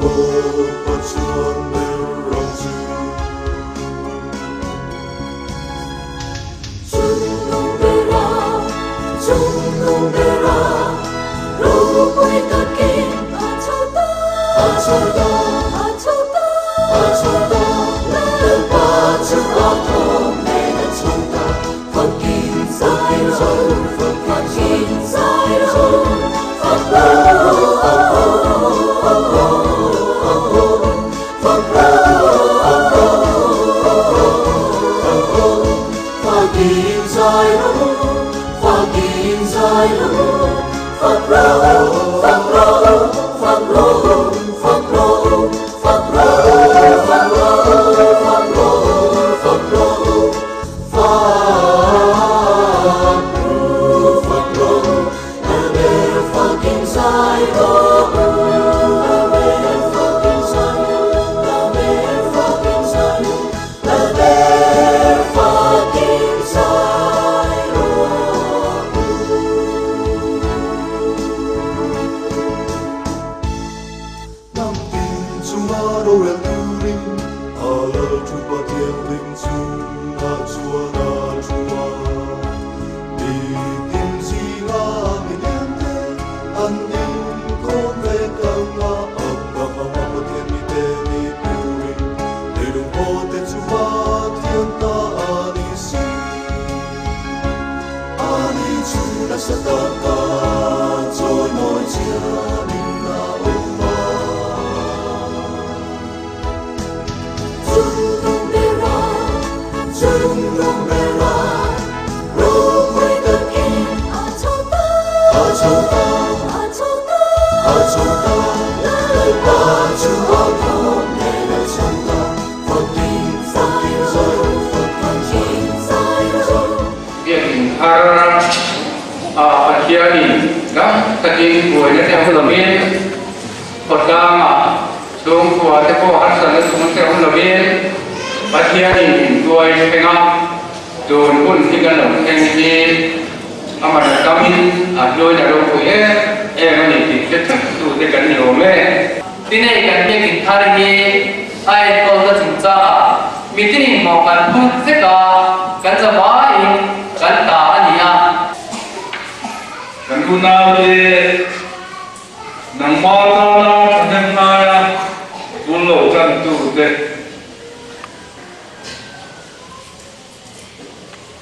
Lord Pathian ber ang chu. Chungnung bera, chungnung bera, ropui takin a chho ta, A chho ta, a chho ta, a chho ta, Lalpa chu a thawm nen a chho ta, fakin zai rawh u, fakin zai rawh u, fak rawh u, fak rawh u, fak rawh u, fak rawh u, fak rawh u, fak rawh u, fak rawh u, fak rawh u, fakin zai rawh u, fakin zai rawh u, fak rawh u, fak rawh u, fak rawh u, fak rawh u, fak rawh u, fak rawh u, fak rawh u, fak rawh u, fak u, fak rawh u, Lalber fakin zai rawh u, Lalber fakin zai u, Lalber fakin zai u, Lalber fakin zai rawh u. Hnam tin chunga rorel turin a lal thu Pathianhlim chungah chuan a thu a. Mi tin zinga mi liante an inkhawm vek ang a, Abrahama Pathian mite ni turin leilung pawhte chu Pathian ta a ni si. Ani chu nasa taka chawimawi chianin a awm a. Chungnung bera, chungnung bera, ropui takin a chho ta, A chho ta, a chho ta, a chho ta, Lalpa chu a thawm nen a chho ta, fakin zai rawh u, fakin zai rawh u. Biakin thar a Pathianin dam takin buaina te awm lovin, khawtlangah chhungkua te pawh harsatna chung te awm lovin Pathianin intuai thleng a, tun hun hi kan lo thleng hi a man a tamin a hluain a ropui em em a ni tih hre theuh tute kan ni awm e. Tinei kan biakin thar hi a enkawlna chungchangah mitinin hmuh kan phut vek a, kan zavaiin kan ta a ni a. Kan unaute nangmah tana thahnem ngaia bul lo tantute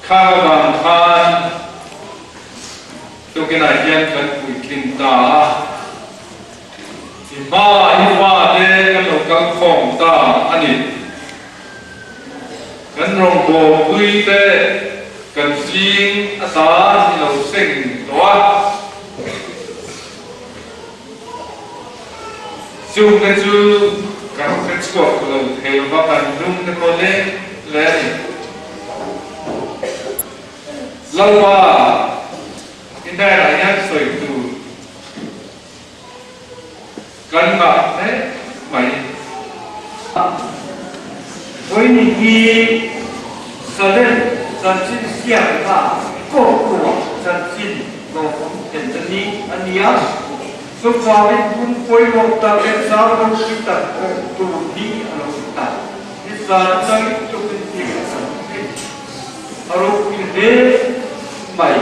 kha avang khan tukinah hian kan puitlin ta a. I hma i fate kan lo kal khawm ta a ni. Kan rawngbawlpui te kan zing ata ni lo seng tawh a. Chungte chu kan hre chhuak lo thei lova kan lung te pawh leng le a ni. Lalpa i hnenah hian sawi tur. Kan ngah hle mai. Vawiin hi Salem chanchin siakna kawktua chanchin hlawhawm thenna ni a ni a, chuvangin hun pawimawh tak leh zau ropui tak awm tur ni a lo ni ta. Nizan atangin tukin hi a chang thei. A ropui hle mai.